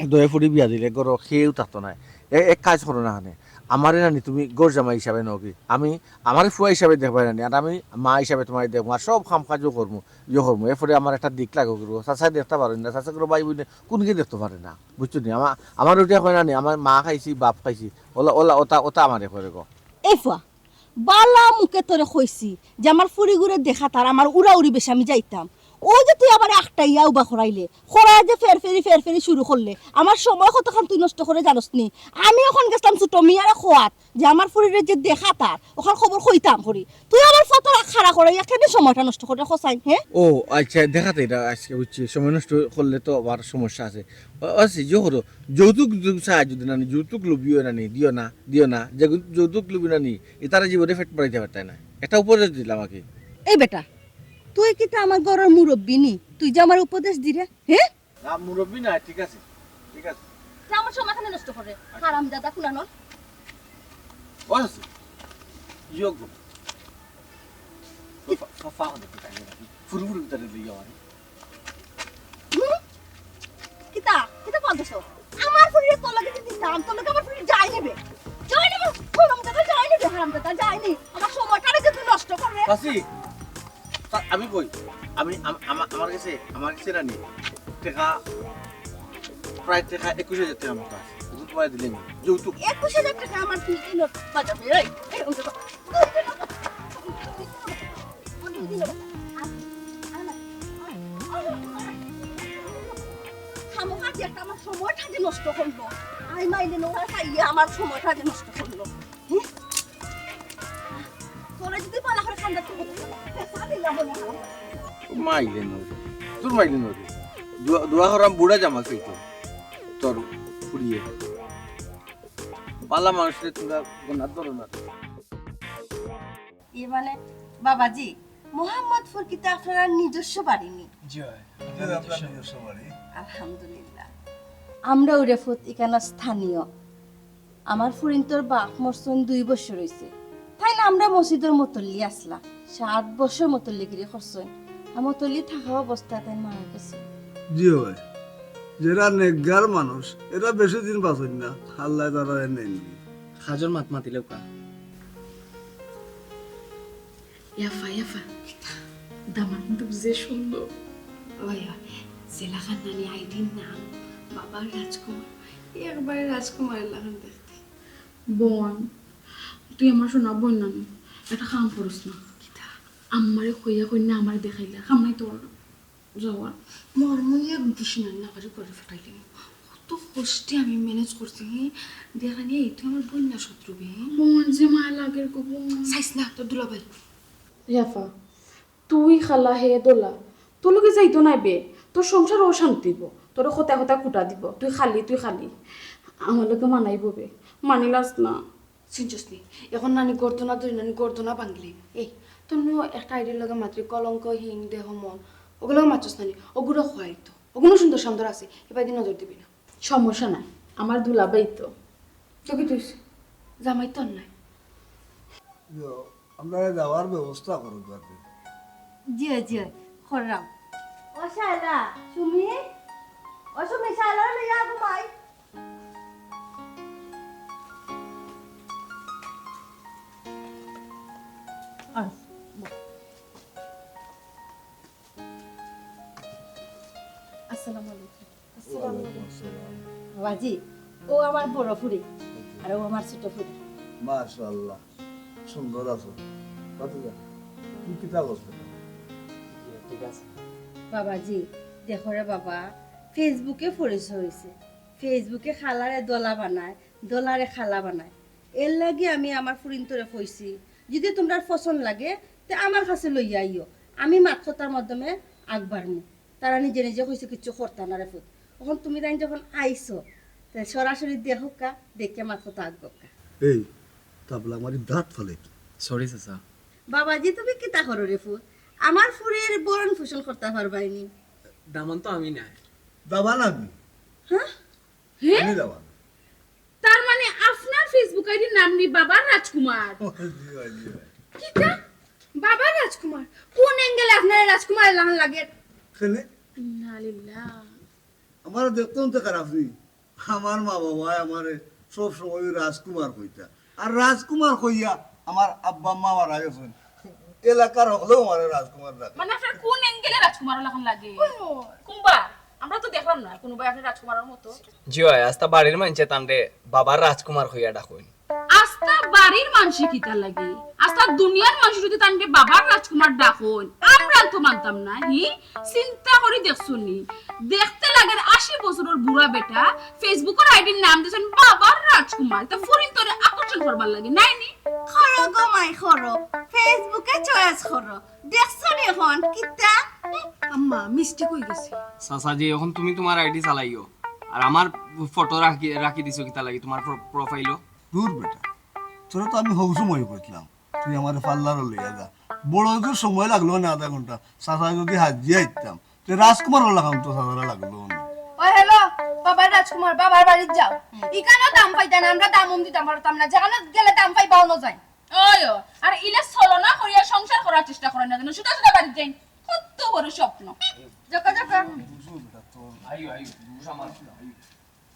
দয়া ফুরি বিয়া দিলে ঘরো কেউ থাকতো নায়। এ-, এক কাজ করো না, আমারে না নি তুমি ঘর জামাই হিসাবে নেও কি? আমি, আমারে ফুয়া হিসাবে দেখবায় না নি, আর আমি মা হিসাবে তোমারে দেখমু, আর সব কাম কাজও করমু, ইয়ে করমু। এরপরে আমার একটা দিক লাগো করবো, চাচায় দেখতা পারইন না, চাচা করো ভাই বইনে কোন কি দেখতে পারে না, বুঝছো নি? আমার, আমার ওইটা হয় না নি, আমার মা খাইছি, বাপ খাইছি, ওলা, ওলা, ওটা, ওটা আমারে করে গো। এই ফুয়া, বালা মুখে তোরে কইছি যে আমার ফুরিগুরে দেখাত আর আমার উড়াউড়ি বেশি আমি যাইতাম। ও যে তুই আবার আটকাইয়া উবা করাইলে, করায় যে ফেরফেরি ফেরফেরি শুরু করলে, আমার সময় কতখান তুই নষ্ট করে জানোস নি? আমি অখন গেছলাম ছোট মিয়ারে খোয়াত যে আমার ফুরিরে যে দেখাত আর, অখান খবর কইতাম করি। তুই আবার ফতরা খাড়া করাইয়া কেনে সময়টা নষ্ট করে খোসাইন, হে? ও, আচ্ছা, দেখাত এটা আজকে বুঝছি, সময় নষ্ট করলে তো আবার সমস্যা আছে। ও, আচ্ছা, ইয়ে করো, যৌতুক যৌতুক চায় যদি না নি, যৌতুক লুবিও না নি, দিও না, দিও না, যে যৌতুক লুবি না নি, এ তারা জীবনে পেট ভরাইতে পারতায় না। একটা উপদেশ দিলাম আর কি। এই বেটা, তুই কিতা আমার ঘরর মুরব্বি নি? তুই যে আমারে উপদেশ দিরে, হে? না, মুরব্বি না, ঠিক আছে, ঠিক আছে। তে আমার সময় কেনে নষ্ট করে, হারামজাদা কুনানর। ও আছে, ইয়োগ। ফুরু ফুরু তারে লইয়া আরে। হুম? কিতা? কিতা বলতেছো? আমার ফুরিরে তোর লগে যদি দিতাম, তোর লগে আমার ফুরি যাই নিবে। যাই নিবে, হারামজাদা যাই নিবে, হারামজাদা যাই নি। আমার সময়টারে যে তুই নষ্ট কররে। চাচি, তা আমি কই, আমি, আম-, আমা-, আমার কাছে, আমার কাছে না নি, টেকা, প্রায় টেকা একুশ হাজার টেকার মতো আছে। ওগুন তোমারে দিলে নি, যৌতুক। একুশ হাজার টেকা আমার তুই কিনো বাজাবে, এই, এই, ওই, ওই, খামোখা যে একটা আমার সময়টা যে নষ্ট করলো। আই মাইলে নোরা খাইয়া আমার সময়টা যে নষ্ট করলো। হে? তোরা যদি পালা করে খান্দা তো করতে পারো। পেশা দিলাম মনে হয়। মাইলে নো রে। তোর মাইলে নো রে। দোয়া, দোয়া করাম বুড়া জামা চাইতো। তোর ফুরিয়ে। পালা মানুষরে তোমরা গোনা ধরো না। এ মানে, বাবাজি, মোহাম্মদপুর কিতা আপনারা নিজস্ব বাড়ি নি? জি অয়, জি, আমরার নিজস্ব। নিজস্ব বাড়ি। আলহামদুলিল্লাহ। আমরা ওরে ফুত ইখানো স্থানীয়। আমার ফুরিন্তর বাপ মরছইন দুই বছর অইছে। তাইন আমরা মসজিদর মতল্লি আছলা। সাত বছর মতল্লিগিরি করছইন। আর মতল্লি থাকা অবস্থায় তাইন মারা গেছইন। জি অয়। যেরা নেককার মানুষ, এরা বেশি দিন বাঁচইন না। আল্লায় তারারে নেইন। কাজর মাত মাতিলেও কা। ইয়াফা, ইয়াফা। কিতা? দামান কিন্তু যে সুন্দর। ওই, ওই, জেলাখান নানি আইডির নাম। বাবার রাজকুমার, একবারে রাজকুমারের লাখান দেখতে। বোন, তুই আমার সোনা বোন নানি, একটা কাম করিস না। কিতা? আম্মারে কইয়া কই না আমারে দেখাইলা, কাম নাই তোর যাওয়ার। মর মুই এক দিস না, না পারি করে ফাটাইলি। কত কষ্টে আমি ম্যানেজ করছি, হে? দেখা নিয়ে এই তুই আমার বোন না শত্রু বে। বোন যে মায়া লাগের গো বোন। চাইস না, তোর দুলাভাই। ইয়াফা, তুই খালা হে দোলা, তোর লগে যাইতো নায় বে, তোর সংসার অশান্তি হইব, তোর কথা কথা কুটা দিব, তুই খালি, তুই খালি। আমার লগে মানাইব বে, মানিলাস না। চিনছস নি, এখন নানি গর্দনা ধরি নানি গর্দনা ভাঙলি। এই, তোর নু একটা আইডির লগে মাত্র কলঙ্কহীন দেহ মন, ওগুলো মাতছস নানি, ওগুলো হয়তো, ওগুলো সুন্দর সুন্দর আছে, এবার দিন নজর দিবি না। সমস্যা নাই, আমার দুলাভাই তো। তো কি তুই জামাই তো আর নাই। ইয়ো, আপনারা যাওয়ার ব্যবস্থা করুন আর কি। জি, জি, করলাম। ও শালা, সুমি, ও সুমি, শালা লইয়া ঘুমাই। আস, বস। আসসালামু আলাইকুম। ওয়ালাইকুম আসসালাম। বাবাজি, ও আমার বড় ফুরি, আর ও আমার ছোট ফুরি। মাশাআল্লাহ, সুন্দর আছো। ভাতিজা, তুই কিতা করছ? জি, ঠিক আছে। বাবাজি, দেখো রে বাবা, ফেসবুকে পরিচয় হইছে। ফেসবুকে খালারে দলা বানায়, দলারে খালা বানায়। এর লাগি আমি আমার ফুরিন্তরে কইছি, যদি তোমরার পছন্দ লাগে, তে আমার কাছে লইয়া আইও, আমি মাত কথার মাধ্যমে আগবাড়মু। তারা নিজে নিজে কইছে কিচ্ছু করতা না রে ফুত। এখন তুমি তাইন যখন আইছো, তে সরাসরি দেখুক্কা, দেখে মাত কথা আগবাড়ুক্কা। এই, তাবলা মারি দাঁত ফালাই। সরি চাচা। বাবাজি, তুমি কিতা করো রে ফুত? আমার ফুরির ভরণ পোষণ করতা পারবায়নি। দামান তো আমি নাই। দামান আমি। হ্যাঁ? হে? আমি দামান। তার মানে আপনার ফেসবুক আইডির নাম নি বাবার রাজকুমার? জি ভাই, জি ভাই। কিতা? বাবার রাজকুমার? কোন অ্যাঙ্গেলে আপনার রাজকুমার লাগান লাগে? কেনে? ইন্না লিল্লাহ। আমার দেখতাম তো খারাপ নি। আমার মা বাবায় আমারে সব সময় রাজকুমার কইতা। আর রাজকুমার কইয়া আমার আব্বা আম্মা মারা গেছেন। এলাকার হকলেও আমারে রাজকুমার ডাকে। মানে আপনার কোন অ্যাঙ্গেলে রাজকুমার লাখান লাগে? কুম্বা, আমরা তো দেখলাম না কোনোবায় আপনার রাজকুমারের মতো। জি অয়, আস্তা বাড়ির মানষে তানরে বাবার রাজকুমার কইয়া ডাকইন। আস্তা বাড়ির মানষে কিতা লাগে? আস্তা দুনিয়ার মানষে যদি তানরে বাবার রাজকুমার ডাকইন, আমরা তো মানতাম না, হি? চিন্তা করি দেখছো নি? দেখতে লাগের আশি বছরর বুড়া বেটা, ফেসবুকর আইডির নাম দিছেন বাবার রাজকুমার। তা ফুরিন্তরে আকর্ষণ করবার লাগে, নায় নি? করো গো মাই, করো। ফেসবুকে চয়েস করো। দেখছো নি এখন কিতা? আম্মা, মিস্টেক হই গেছে। চাচাজি, এখন তুমি তোমার আইডি চালাইও। আর আমার ফটো রাখি, রাখি দিছো কিতা লাগি তোমার প্রো-, প্রোফাইলো? দূর বেটা, তোরা তো আমি হৌ সময় কইছিলাম। তুই আমারে পার্লারো লইয়া যা। বড় জোর সময় লাগলো না আধা ঘন্টা, চাচা যদি হাজিয়া আইতাম, তে রাজকুমার ওলা কাম তো চাচারা লাগলো না। ও হ্যালো, বাবার রাজকুমার, বাবার বাড়িত যাও। ইখানো দাম পাইতা না, আমরা দাম উম দিতাম পারতাম না, যেখানো গেলে দাম পাইবাও না যায়। ওই ও, আর ইলা ছলনা করিয়া সংসার করার চেষ্টা করইন না যেন, সুদা সুদা বাড়িত যাইন। কত বড় স্বপ্ন। যাকা, যাকা। আইও, আইও, বুঝা মারছি না, আইও।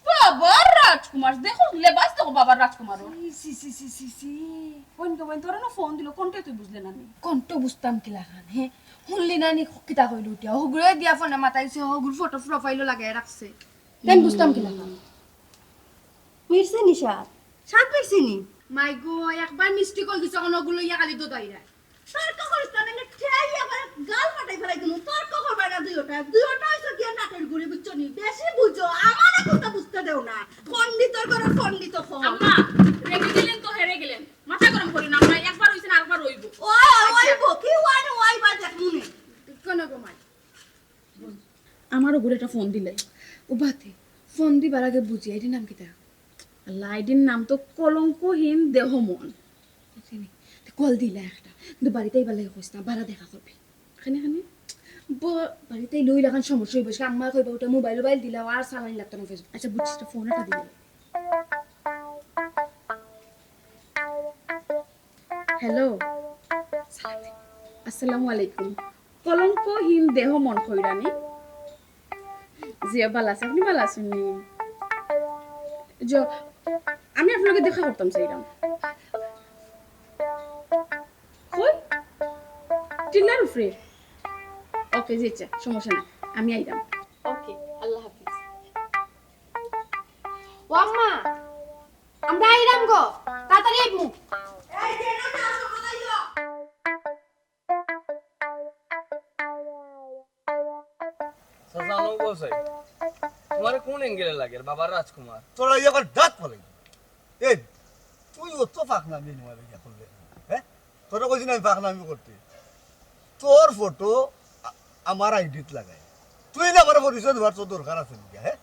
বাবার রাজকুমার, দেখো লেবাস দেখো বাবার রাজকুমার। সি, সি, সি, সি, সি। বোন গো বোন, তোরা না ফোন দিল, কোনটা তুই বুঝলে না নি? কোনটা বুঝতাম কি লাখান, হে? শুনলি না নি কিতা কইল উঠিয়া? হগুরে দিয়া ফোনে মাতাইছে, হগুর ফটো প্রোফাইলও লাগাই রাখছে। তাই বুঝতাম কি লাখান? মিরছে নি সাত? সাত মিরছে নি? মাই গো, একবার মিস্টেক হই গেছে, এখন ওগুলো ইয়া খালি দোদাইরা। তর্ক করিস না, নাইলে ঠেই আবার গাল ফাটাই ফেলাই দিমু। তর্ক করবা না দুইওটা। দুইওটা হইছে গিয়া নাটের গুড়ি, বুঝছো নি? বেশি বুঝো, আমারে কথা বুঝতে দেও না। পণ্ডিতর ঘরে পণ্ডিত ফল। আম্মা, রেগে গেলেন তো হেরে গেলেন। মাথা গরম করি না, আম্মা, একবার হইছে না, আরেকবার হইব। ওই, ওই, আচ্ছা। হইব। কি ওয়ান ওয়াই বা দেখমুনে। কোন গো মাই? আমার ওগুলো একটা ফোন দিলাই। ও বাতে, ফোন দিবার আগে বুঝি, আইডির নাম কিতা? আল্লাহ, আইডির নাম তো কলঙ্কহীন দেহ মন। বুঝলি? তে কল দিলা একটা। কিন্তু বাড়িতে আইবার লাগি কইস না, বারা দেখা করবি। খানি খানি। ব-, বাড়িতে আইলে ওই লাখান সমস্যা হইব। সে আম্মা কইবা, "ওটা মোবাইল, মোবাইল দিলাও, আর চালানি লাগতো না Facebook।" আচ্ছা, বুঝছি, একটা ফোন একটা দিলাই। হ্যালো, আসসালামু আলাইকুম। কলঙ্কহীন দেহ মন কইরানি? জি, ভালা আছি, আপনি ভালা আছেন নি? জি, আমি আপনার লগে দেখা করতাম চাইলাম। কই? টিল্লার উপরে? ওকে, জি, আচ্ছা, সমস্যা নাই, আমি আইলাম। ওকে, আল্লাহ হাফিজ। ও আম্মা, আমরা আইরাম গো, তাড়াতাড়ি আইমু। চাচা, নবো চাই। তোমারে কোন অ্যাঙ্গেলে লাগে? বাবার রাজকুমার। তোরা এই আবার দাঁত ফালাই। এই, তুই অত ফাঁকনামি নুয়া ইয়া করলে। হ্যাঁ? তোরে কইছি না আমি ফাঁকনামি করতে। তোর ফটো আ-, আমার আইডিত লাগাই। তুই না আমার পরিচয় দেবার তোর দরকার আছে নাকি, হ্যাঁ?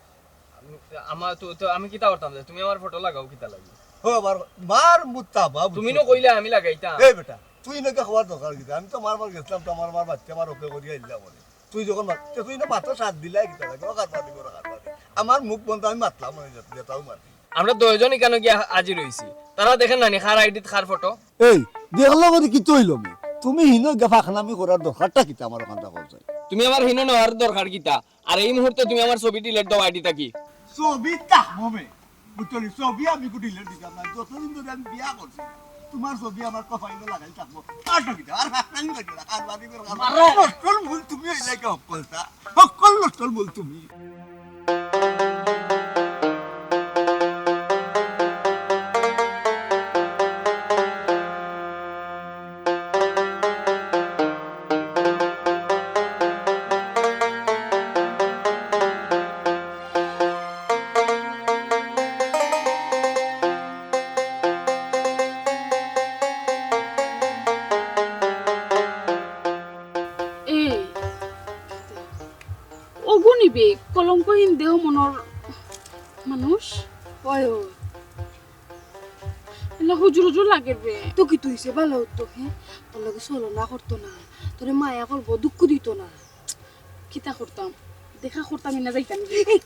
আমি, আমার তো, তো আমি কিতা করতাম যে? তুমি আমার ফটো লাগাও কিতা লাগি? ও, আবার মার মুত্তা বাবু। তুমি না কইলে আমি লাগাইতাম। এই বেটা, তুই নাকি হওয়ার দরকার কিতা? আমি তো মার মার গেছিলাম, তো আমার মার বাচ্চা আমার ওকে করিয়া আইলাম বলে। তুই যখন মাত-, তে তুই না মাত্র সাত দিলাই কিতা লাগে? ও কার বাদি, ও কার বাদি। আমার মুখ বন্ধ, আমি মাতলাম না, যেত-, যেতাও মাতি। আমরা দুইজন ইকানো গিয়া হাজির হইছি। তারা দেখেন না নি, কার আইডিত কার ফটো? এই, দেখলো বলে কি তৈল মি? তুমি হিনো গিয়া ফাঁকনামি করার দরকারটা কিতা আমার ওখানটা বলছো? তুমি আমার হিনো নেওয়ার দরকার কিতা? আর এই মুহূর্তে তুমি আমার ছবি ডিলিট দাও আইডি থাকি। ছবি থাকবো মে। বুঝলি, ছবি আমি কুটিলে দিতাম না। যতদিন ধরে আমি বিয়া করছি, তোমার ছবি আমার কপালে লাগাই থাকবো। আর তো কিতা, আর হাততালি লাগে না, আর বাড়ি করে খাবো। মারো। নষ্টর মূল তুমি হইলে কি হক্কলটা? হক্কল নষ্টর মূল তুমি। এই, অগু নি বে, কলঙ্কহীন দেহ মনর মানুষ। ওই, ওই। এলা হুজুর হুজুর লাগে বে। তো কিতা অইছে, ভালা অইতো, হে? তোর লগে ছলনা করতো না, তোরে মায়া করবো, দুঃখ দিতো না। কিতা করতাম? দেখা করতাম, ইনা যাইতাম গি। এই,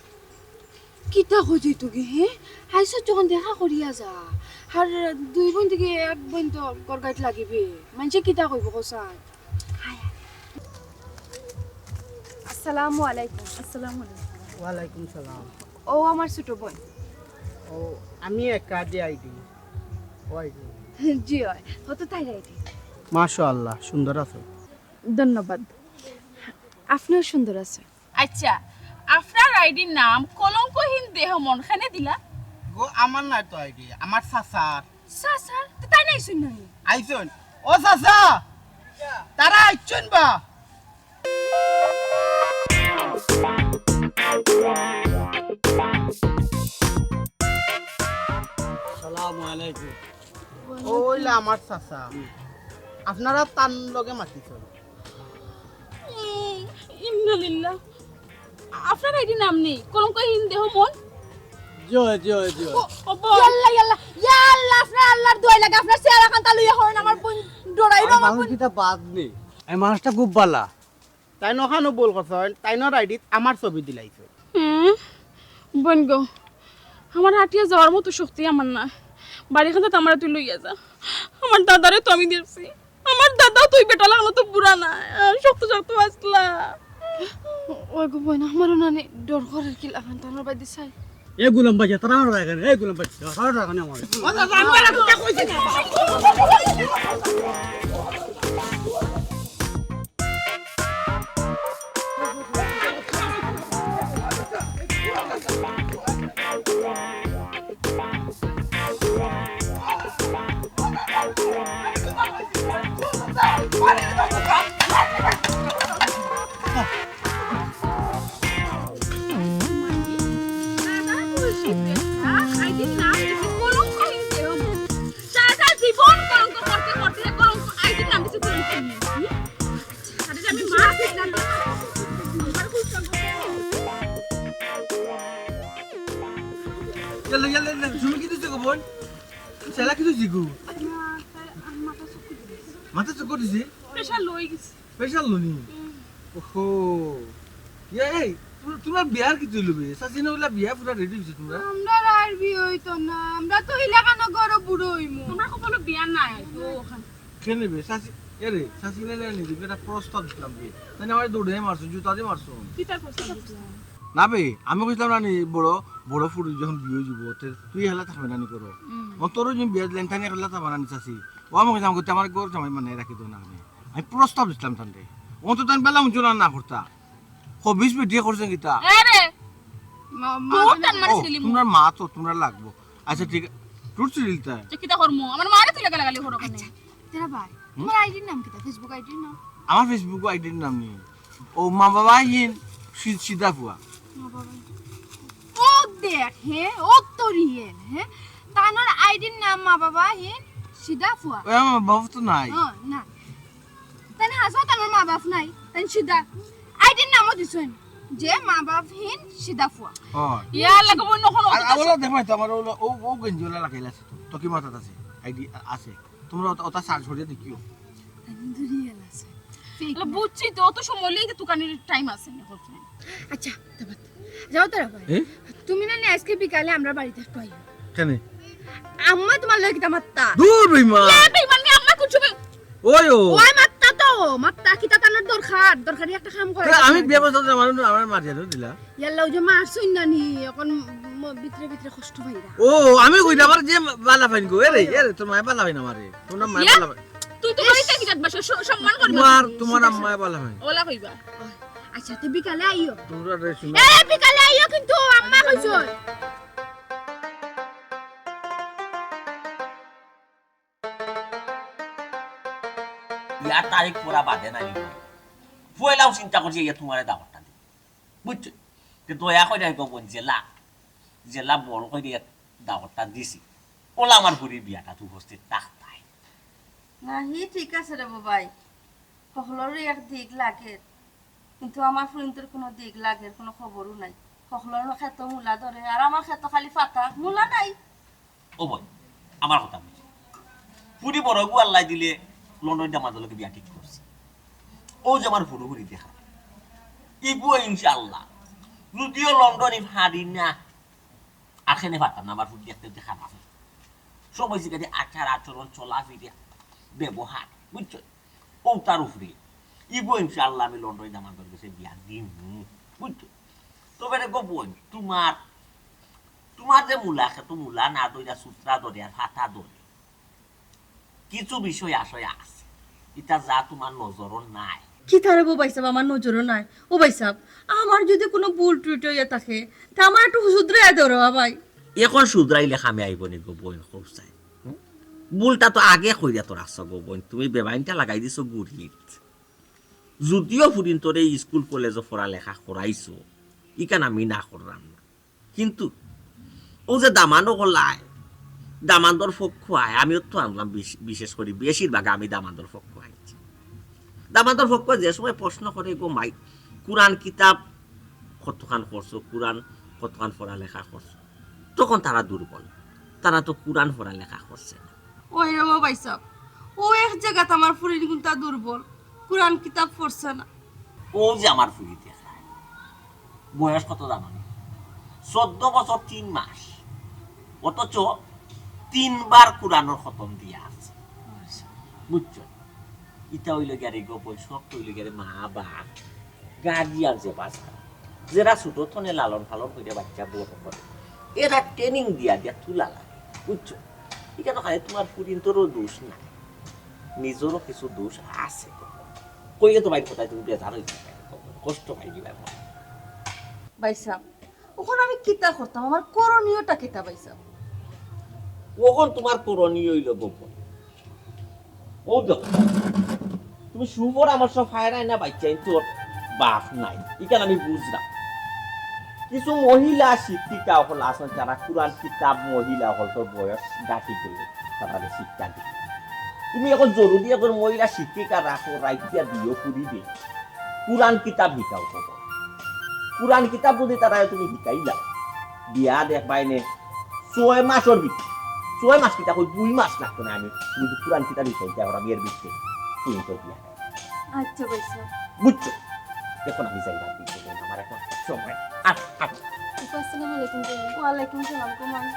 কিতা কই যাইতো গি, হে? আইসো যখন দেখা করিয়া যা। আর দুই বইন থাকি এক বইন তো ঘর গাইত লাগিবে। মানষে কিতা কইবো কছাইন? আসসালামু আলাইকুম। আসসালামু আলাইকুম। ওয়ালাইকুম সালাম। ও আমার ছোট বইন। ও, আমি একা যে আইডি। ও আইডি। জি অয়, ও তো তাইর আইডি। মাশাআল্লাহ, সুন্দর আছো। ধন্যবাদ। আপনিও সুন্দর আছেন। আচ্ছা, আপনার আইডির নাম কলঙ্কহীন দেহ মন, কেনে দিলা? গো, আমার নায় তো আইডি, আমার চাচার। চাচার? তো তাইন আইছইন না নি? আইছইন। ও চাচা, তারা আইছইন বা? আসসালামু আলাইকুম। ও অইলা আমার চাচা। আপনারা তান লগে মাতিছইন। উম, ইন্নালিল্লাহ। আপনার আইডি নাম নি? কলঙ্কহীন দেহ মন? জি অয়, জি অয়, জি অয়। ও, ও বইন। ইয়াল্লা, ইয়াল্লা, ইয়াল্লা, আপনার আল্লাহর দোয়াই লাগে, আপনার চেহারা খানটা লইয়া হরইন, আমার বইন ডরাইল, আর আমার মানুষ বইন। কিতা বাদ নেই, এই মানুষটা খুব বালা। তাইন অখানো ভুল করছইন, তাইনর আইডিত আমার ছবি দিলাইছইন। হুম, বইন গো, আমার আটিয়া যাওয়ার মতো শক্তি আমার নাই। বাড়ি খান্দাত আমারে তুই লইয়া যা। আমার দাদারে তো আমি দেখছি। আমার দাদাও তো ই বেটা লাখান তো বুড়া নায়, আর শক্ত শক্ত আছলা। ওই গো বইন, আমারও নানি ডর করের কিলাখান, তানর বায়দি চাই। এ গুলাম বাচ্চা, তারা আমার রাখে না, এ গুলাম বাচ্চা, তারা রাখে না আমার। ইয়াল্লা, ইয়াল্লা, ইয়াল্লা, তুমি কিতা দিছো গো বইন? শালা কিতা দিছো গো? মাথা চক্কর দিছে? প্রেশার লো অই গেছে। প্রেশার লো নি? হুম। ওহো। ইয়া, এই, তোমরা, তোমরা বিয়ার কিতা অইলো বে? চাচি না অইলা বিয়া পুরা রেডি অইছে তোমরা? আমরার আর বিয়া অইতো না, আমরা তো ইলাখানো ঘরো বুড়া অইমু। তোমরা কপালো বিয়া নাই, তো ওখান কেনে বে? চাচি, এরে, চাচি না অইলা নি, একটা প্রস্তাব দিছলাম বে। তাইন আমারে দৌড়ে মারছো, জুতা দি মারছো। কিতা প্রস্তাব দিছলাম? না বে, আমি কইছলাম না নি, বড়, বড় ফুড়ি যখন বিয়া অই যিবো, তে তুই হেলা থাকবে না নি করো। হুম। ও তোর যখন বিয়া দিলাম, তাইন হেলা থাকবে না নি চাচি। ও আমি কইছলাম, কইতে আমার ঘর জামাই মানে রাখি দেও না নি। আমি প্রস্তাব দিছলাম তানরে। ও তো তাইন বেলা উঞ্চু না, না করতা। খবিস বেটিয়ে করছে কিতা? এ রে, মা- মা- বহুত টান মারিস ও, দিলি মু। তোমরা মা তো, তোমরা লাগবো। আচ্ছা, ঠিক আছে। তুই কিতা করমু? আমার মারে তুই লাগালাগি করো কেনে? আচ্ছা, তেরা ভাই, হুম? তোমার আইডির নাম কিতা? Facebook আইডির নাম? আমার Facebook আইডির নাম নি। ও মা বাবাহীন সি-, সিধা ফুয়া। মা বাবা। ও দেখ, হে, ও তো রিয়েল, হে? তানর আইডির নাম মা বাবাহীন সিধা ফুয়া। ওই আমার বাবা তো নাই। ও, না। তাইন হাছা তানর মা বাপ নাই, তাইন সিধা। আইডির নামও দিছইন যে মা বাপহীন সিধা ফুয়া। ও। ইয়া, লাগবো অন্য কোনো আর কথা। ওলা দেখো তো আমার ওলা, ও, ও গেঞ্জি ওলা লাগাইলা আছে তো। তো কি মাথাত আছে? আইডি আছে। তোমরা ওটা, ওটা সার্চ করে দেখিও। তাইন তো রিয়েল আছে। ফেক তাহলে না। বুঝছি তো, অত সময় লইতে তুকানির টাইম আছে না, বুঝছি। আচ্ছা, তা বাদ। যাও তারা ভাই। এ? তুমি না নি আজকে বিকালে আমরা বাড়িত একটু আইও। কেনে? আম্মা তোমার লগে কিতা মাত্তা? দূর বেইমান। এ বেইমান নি আম্মা কুছু বে- ওই ও। ওই মাত্তা তো, মাত্তা কিতা তানর দরকার, দরকারি একটা কাম করে। এ, আমি ব্যবস্থা আমার, আমার মাঝে দিলা। ইয়াল্লা, ওই যে মারছইন না নি, এখন ম-, ভিতরে ভিতরে কষ্ট পাইরা। ও, আমি কইতাম আবার যে বালা পাইন গো, এরে, এরে, তোর মায়ে বালা পাইন আমারে। তোর মায়ে ইয়া? বালা পাইন। তুই তো বাড়িতে কি জাত বাসা, স-, সম্মান করবি। তোমার, তোমার আম্মায় বালা পাইন। ওলা কইবা। আচ্ছা, তুই বিকালে আইও। তোমরা রে শুনো। এ, বিকালে আইও কিন্তু, আম্মা কইছো। ইয়ার তারিখ পড়া বাদে না নি। পয়লাও চিন্তা করছি, ইয়া তোমারে দাওয়াতটা দিই। বুঝছো? তে দয়া করে গো বোন, জেলা, জেলা বড় করে এক দাওয়াতটা দিছি। ওলা আমার ঘুরি বিয়াটা তুই উপস্থিত থাকতাই। না, হি ঠিক আছে রে বাবাই। হকলরই এক দিক লাগে, কিন্তু আমার ফুরিন্তর কোনো দিক লাগে, কোনো খবরও নাই। হকলর খেতো মূলা ধরে, আর আমার খেতো খালি ফাতা, মূলা নাই। ও বোন, আমার কথা বুঝো। ফুরি বড় গু আল্লাহ দিলে লন্ডন দামাদর লগে বিয়া ঠিক করছি। ও যে আমার ফুরু ফুরি দেখা। ইগুয়ে ইনশাআল্লাহ। যদিও লন্ডনি ফারি না। আর কেনে ফারতাম না, আমার ফুরি দেখতে দেখতে খারাপ। সব হইছে গেছে আচার আচরণ, চলাফিরা, ব্যবহার, বুঝছো? ও তার উপরে। ইগুয়ে ইনশাআল্লাহ আমি লন্ডনি দামাদর গেছে বিয়া দিমু, বুঝছো? তবে রে গো বোন, তোমার, তোমার যে মূলা খেতো মূলা না ধইরা সুতরা ধরে আর ফাতা ধরে, কিছু বিষয় আশয় আছে, ইটা যা তোমার নজরও নাই। কিতা রে বো ভাইসাব, আমার নজরও নাই? ও ভাইসাব, আমার যদি কোনো ভুল ত্রুটি হইয়া থাকে, তা আমার একটু শুধরাইয়া দেও রে বা ভাই। এখন শুধরাইলে কামে আইবো নি গো বোন, কও চাই। হুম? ভুলটা তো আগে কইরা তো রাখছো গো বোন, তুমি বেবাইনটা লাগাই দিছো গুড়িত। যদিও ফুরিন্তরে স্কুল কলেজো পড়ালেখা করাইছো, ইখান আমি না করলাম না। কিন্তু ও যে দামান অকল আয়, দামান্দর পক্ষ আয়, আমিও তো আনলাম বিশ-, বিশেষ করি বেশিরভাগ আমি দামান্দর পক্ষ আইছি। দামান্দর পক্ষ যে সময় প্রশ্ন করে, "গো মাই, কোরআন কিতাব কতখান পড়ছো, কোরআন কতখান পড়ালেখা করছো?" তখন তারা দুর্বল, তারা তো কোরআন পড়ালেখা করছে না। ওই রে ও ভাইসাব, ও এক জাগাত আমার ফুরিন কুন্তা দুর্বল, কোরআন কিতাব পড়ছে না। ও যে আমার ফুরি দেখায়, বয়স কত জানো নি? চোদ্দ বছর তিন মাস, অথচ তিনবার কোরআনর খতম দিয়া আছে। বুঝছো? ইটা অইলো গিয়া রে গো বয়স, শক্ত অইলো গিয়া রে মা বাপ, গার্জিয়ান যে বাজার, যেরা ছোট থনে লালন পালন করিয়া বাচ্চা বড় করে, এরা ট্রেনিং দিয়া দিয়া তুলা লাগে, বুঝছো? ইখানো খালি তোমার ফুরিন্তরও দোষ নাই, নিজরও কিছু দোষ আছে। কইলে তো ভাই কথায় তুমি বেজার হইতে পারো, কষ্ট পাই দিবা মনে। ভাইসাব, অখন আমি কিতা করতাম? আমার করণীয়টা কিতা ভাইসাব? অখন তোমার করণীয় অইলো গো বোন, ও দেখো, তুমি সুপরামর্শ পাইরায় না বাচ্চা, কিন্তু ওর বাপ নাই, ইখান আমি বুঝলাম। কিছু মহিলা শিক্ষিকা অকল আছইন, তারা কোরআন কিতাব মহিলা অকলর বয়স গাঁঠি গেলে তারারে শিক্ষা দিবে। তুমি অখন জরুরি একজন মহিলা শিক্ষিকা রাখো, রাখিয়া দিও ফুরিরে। কোরআন কিতাব শিখাও তো। কোরআন কিতাব যদি তারারে তুমি শিখাইলাও, বিয়া দেখবায় নে ছয় মাসর ভিতরে, ছয় মাস কিতা কই, দুই মাস লাগতো না, আমি তুমি যদি কোরআন কিতাব শিখাইতে পারো, আমি এর ভিতরে তুমি তো বিয়া। আচ্ছা ভাইসাব। বুঝছো? এখন আমি যাই রাখি, আমার এখন সময়। আহ, আহ। আসসালামু আলাইকুম ভাইয়া। ওয়ালাইকুম সালাম, কমান।